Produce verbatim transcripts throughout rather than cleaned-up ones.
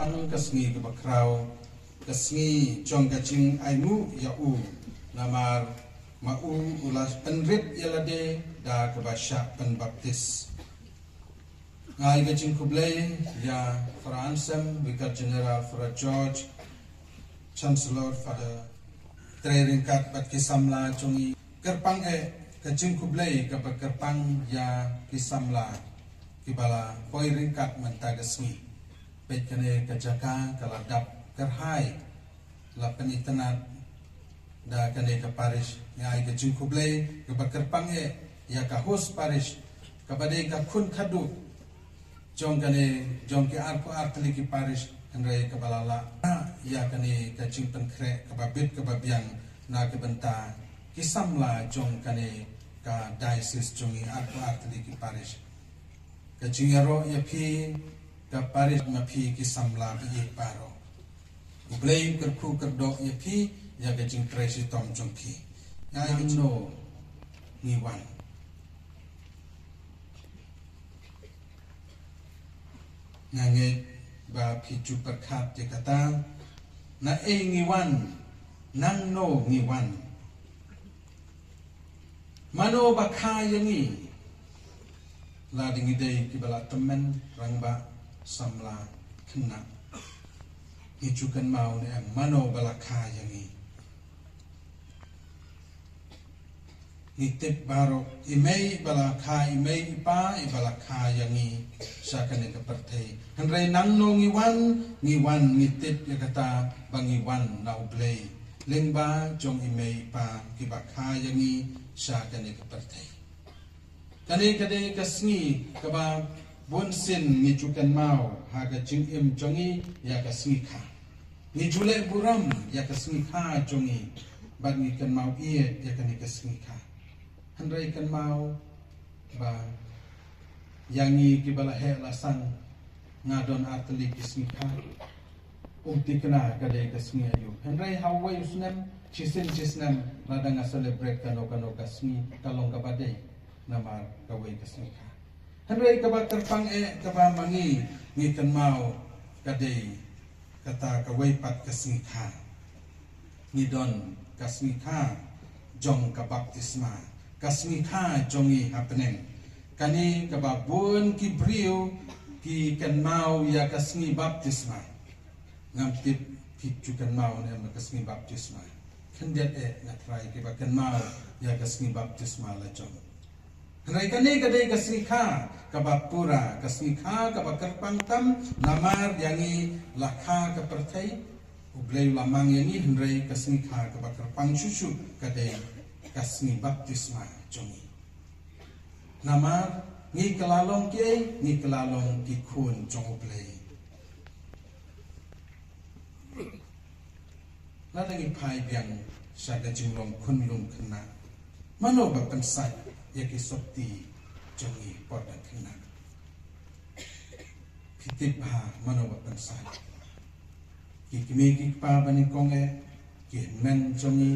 Ka sngi kaba khraw, ka sngi jong ka jingainguh ïa u, namar ma u u la pynrit ïa lade da kaba shah pynbaptis. Nga ai ka jingkhublei ïa Father Anselm, Vicar General, Father George, Chancellor, Father, trei ryngkat bad ki samla jong ngi. Kyrpang eh ka jingkhublei kaba kyrpang ïa ki samla kiba la poi ryngkat mynta ka sngi. Peit kane ka jaka ka la dap kyrhai, la pynitynnad da kane ka parish. Nga ai ka jingkhublei kaba kyrpang eh ïa ka host parish, kaba dei ka khun khadduh jong kane, jong ki arphew artylli ki parish, hynrei kaba la lah ïa kane ka jingpynkhreh kaba bit kaba biang na ka bynta ki samla jong kane ka diocese jong ngi, arphew artylli ki parish. Ka jingïaroh ïa phi ka parish, ma phi ki samla baieit baroh. U Blei u kyrkhu kyrdoh ïa phi, ïa ka jingtrei shitom jong phi. Nga ïa ngi no ngi wan. Nga ngeit ba phi ju pyrkhat ïa kata. Na ei ngi wan, nangno ngi wan. Mano ba kha ïa ngi? Lada ngi dei kiba la tymmen, rangbah, samla, khynnah, ngi ju kynmaw ne em mano ba la kha ïa ngi? Ngi tip baroh i mei ba la kha, i mei i pa i ba la kha ïa ngi sha kane ka pyrthei. Hynrei nangno ngi wan? Ngi wan, ngi tip ïa kata ba ngi wan na U Blei lyngba jong i mei i pa kiba kha ïa ngi sha kane ka pyrthei. Kane ka dei ka sngi kaba bunsien ngi ju kynmaw ha ka jingim jong ngi ïa ka sngi kha. Ngi ju leh burom ïa ka sngi kha jong ngi bad ngi kynmaw ïa, ïa kane ka sngi kha. Hynrei kynmaw ba ïa ngi kiba la heh la san, nga don artylli ki sngi kha. Um thikna ka dei ka sngi aïu. Hynrei ha uwei u snem, shisien shisnem, lada nga celebrate kano kano ka sngi, ka long kaba dei namar kawei ka sngi kha. Hynrei kaba kyrpang eh kaba ma ngi ngi kynmaw ka dei kata kawei pat ka sngi kha. Ngi don ka sngi kha jong ka baptisma, ka sngi kha jong ngi hapdeng. Kane kaba bun ki briew ki kynmaw ïa ka sngi baptisma. Ngam tip phi ju kynmaw ne em ka sngi baptisma. Khyndiat eh nga trai kiba kynmaw ïa ka sngi baptisma la jong. Hynrei kane ka dei ka sngi kha kaba pura, ka sngi kha kaba kyrpang tam, namar ïa ngi la kha ka pyrthei. U Blei u la mang ïa ngi, hynrei ka sngi kha kaba kyrpang shuh shuh ka dei ka sngi baptisma jong ngi. Namar ngi kylla long kiei? Ngi kylla long ki khun jong U Blei. Lada ngi phai biang sha ka jinglong khunlung khynnah, mano ba pynsait ïa ki sopti jong ngi por dang khynnah? Phi tip bha mano ba pynsait? Ki kmie ki kpa ba nyngkong eh, ki hynmen jong ngi,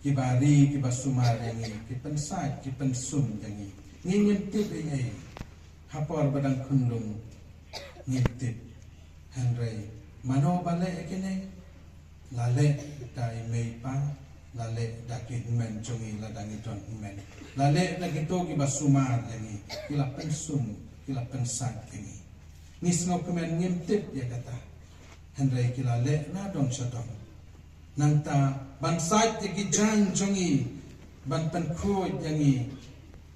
kiba ri kiba sumar ïa ngi, ki pynsait ki pynsum ïa ngi. Ngi ngim tip ei ei ha por ba dang khunlung, ngim tip. Hynrei mano ba leh ïa kine? La leh da i mei i pa, la leh da ki hynmen jong ngi lada ngi don hynmen, la leh da kito kiba sumar ïa ngi, ki la pynsum, ki la pynsait ïa ngi. Ngi sngewkmen ngim tip ïa kata. Hynrei ki la leh na dong sha dong. Nangta ban sait ïa ki jaiñ jong ngi, ban pynkhuid ïa ngi,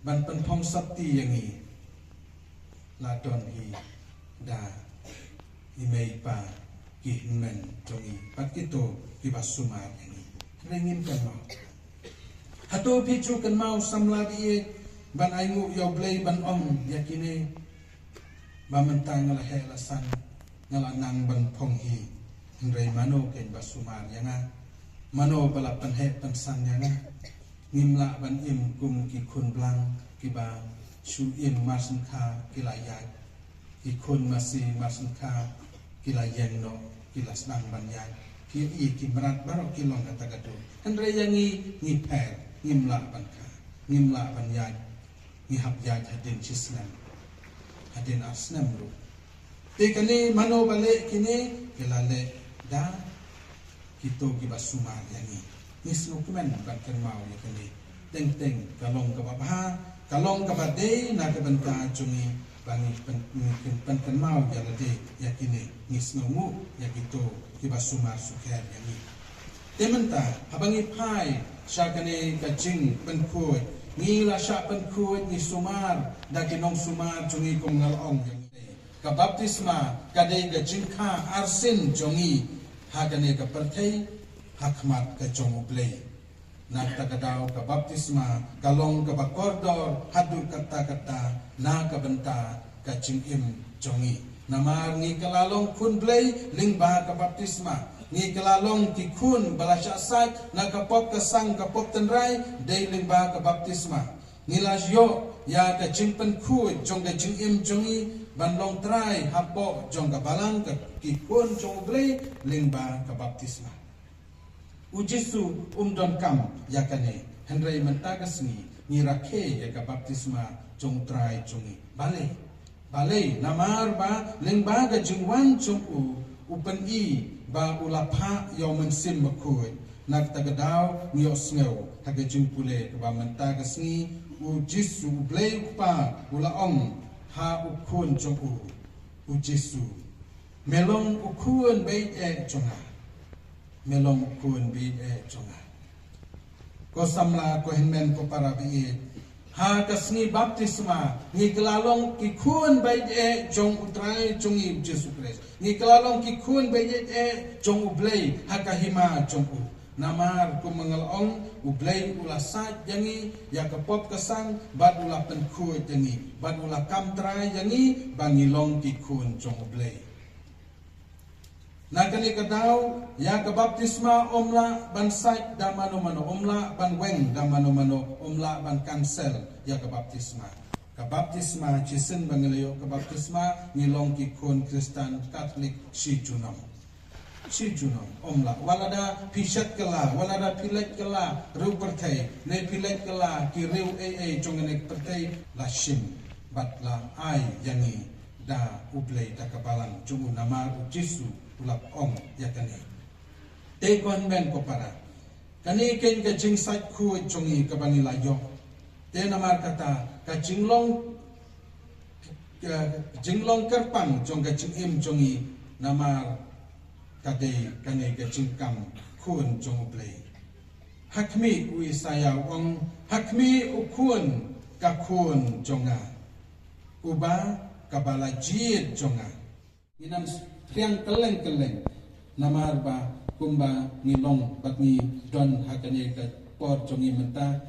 ban pynphong sopti ïa ngi, la don hi da i mei i pa, ki hynmen jong ngi bad kito kiba sumar ïa ngi. Hynrei ngim kynmaw. Hato phi ju kynmaw samla baieit ban ainguh ïa U Blei ban ong ïa kine? Ba mynta nga la heh la san, nga la nang ban phong hi, hynrei mano keiñ ba sumar ïa nga? Mano ba la pynheh pynsan ïa nga? Ngim lah ban im kum ki khun blang kiba shu im mar sngewkha ki la ïaid. Ki khun masi mar sngewkha ki la ïeng noh, ki la sdang ban ïaid. Ki ïa ki mrad baroh ki long kata ka dur. Hynrei ïa ngi, ngi pher, ngim lah ban kha, ngim lah ban ïaid. Ngi hap ïaid hadien shisnem, hadien ar snem ruh. Te kane mano ba leh kine, ki la leh da kito kiba sumar ïa ngi. Ngi sngewkmen ban kynmaw ïa kane. Teng teng ka long kaba bha, ka long kaba dei na ka bynta jong ngi ba ngi pyn-, ngi pyn-, pynkynmaw ïa lade ïa kine. Ngi sngewnguh ïa kito kiba sumar sukher ïa ngi. Te mynta haba ngi phai sha kane ka jingpynkhuid, ngi la shah pynkhuid, ngi sumar da ki nongsumar jong ngi kum nga la ong ïa ngi. Ka baptisma ka dei ka jingkha arsien jong ngi ha kane ka pyrthei ha khmat ka jong U Blei. Na kata ka daw ka baptisma ka long kaba kordor haduh katta katta na ka bynta ka jingim jong ngi. Namar ngi kylla long khun Blei lyngba ka baptisma. Ngi kylla long ki khun ba la shah sait na ka pop ka sang ka pop tynrai dei lyngba ka baptisma. Ngi la ïoh ïa ka jingpynkhuid jong ka jingim jong ngi ban long trai hapoh jong ka balang ka ki khun jong U Blei lyngba ka baptisma. U Jisu um donkam ïa kane, hynrei mynta ka sngi ngi rakhe ïa ka baptisma jong U Trai jong ngi. Balei? Balei? Namar ba lyngba ka jingwan jong u, u pyni ba u la phah ïa U Mynsiem Bakhuid. Na kata ka daw ngi ïohsngew ha ka jingpule kaba mynta ka sngi, U Jisu, U Blei U Kpa u la ong ha u khun jong u, U Jisu, me long u khun baieit jong nga. Me long u khun baieit jong nga. Ko samla, ko hynmen, ko para baieit, ha ka sngi baptisma ngi kylla long ki khun baieit jong U Trai jong ngi U Jisu Khrist. Ngi kylla long ki khun baieit jong U Blei ha ka hima jong u. Namar kum nga la ong, U Blei u la sait ïa ngi ïa ka pop ka sang, bad u la pynkhuid ïa ngi, bad u la kam trai ïa ngi ba ngi long ki khun jong U Blei. Na kane ka daw, ïa ka baptisma ym lah ban sait da mano mano, ym lah ban weng da mano mano, ym lah ban cancel ïa ka baptisma. Ka baptisma, shisien ba ngi la ïoh ka baptisma, ngi long ki khun Khristan Katholik shi junom. Shi junom, ym lah. Wat la da phi shet kylla, wat la da phi leit kylla riew pyrthei, ne phi leit kylla ki riew ei ei jong kane ka pyrthei, la shim bad la ai ïa ngi da U Blei da ka balang jong u, namar U Jisu u la ong ïa kane. Te ko hynmen ko para, kane keiñ ka jingsait khuid jong ngi kaba ngi la ïoh. Te namar kata ka jinglong, ka jinglong kyrpang jong ka jingim jong ngi, namar ka dei kane ka jingkam khun jong U Blei. Ha khmih, u Isaïah u ong, ha khmih u khun, ka khun jong nga, uba kaba la jied jong nga. Ngin ym phriang kylleng kylleng, namar ba kumba ngi long bad ngi don ha kane ka por jong ngi mynta,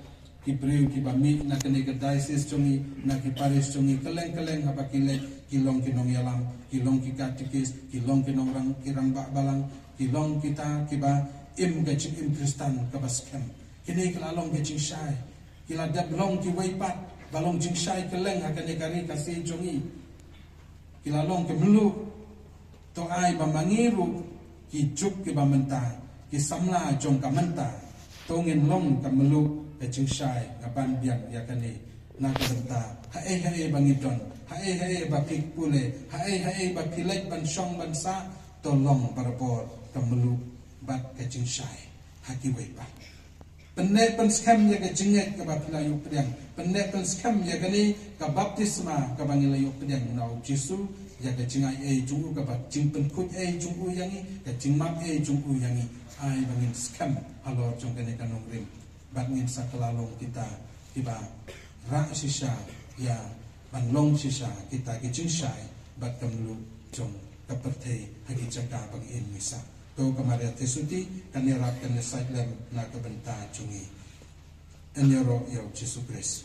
ki briew kiba mih na kane ka diocese jong ngi, na ki parish jong ngi kylleng kylleng, haba ki leit ki long ki nongïalam, ki long ki katikis, ki long ki nongrang, ki rangbah balang, ki long kita kiba im ka jingim Khristan kaba skhem. Kine ki la long ka jingshai, ki la dep long kiwei pat ba long jingshai kylleng ha kane ka ri Khasi jong ngi. Ki la long ki mluh. To ai ba ma ngi ruh, ki juk kiba mynta, ki samla jong ka mynta, to ngin long ka mluh ka jingshai. Nga ban biang ïa kane na ka bynta haei haei ba ngi don, haei haei ba phi pule, haei haei ba phi leit ban shong ban sah, to long barabor ka mluh bad ka jingshai ha kiwei pat. Pynneh pynskhem ïa ka jingngeit kaba phi la ïoh pdiang. Pynneh pynskhem ïa kane ka baptisma kaba ngi la ïoh pdiang na U Jisu, ïa ka jingaiei jong u, kaba jingpynkhuid ei jong u ïa ngi, ka jingmap ei jong u ïa ngi. Ai ba ngin skhem halor jong kane ka nongrim, bad ngin sa kylla long kita kiba rah shisha ïa ban long shisha kita ki jingshai bad ka mluh jong ka pyrthei ha ki jaka ba ngi im ngi sah. To ka Maria Theisotti kan ïarap, kan ïasaid lem na ka bynta jong ngi. Yn ïaroh ïa U Jisu Khrist.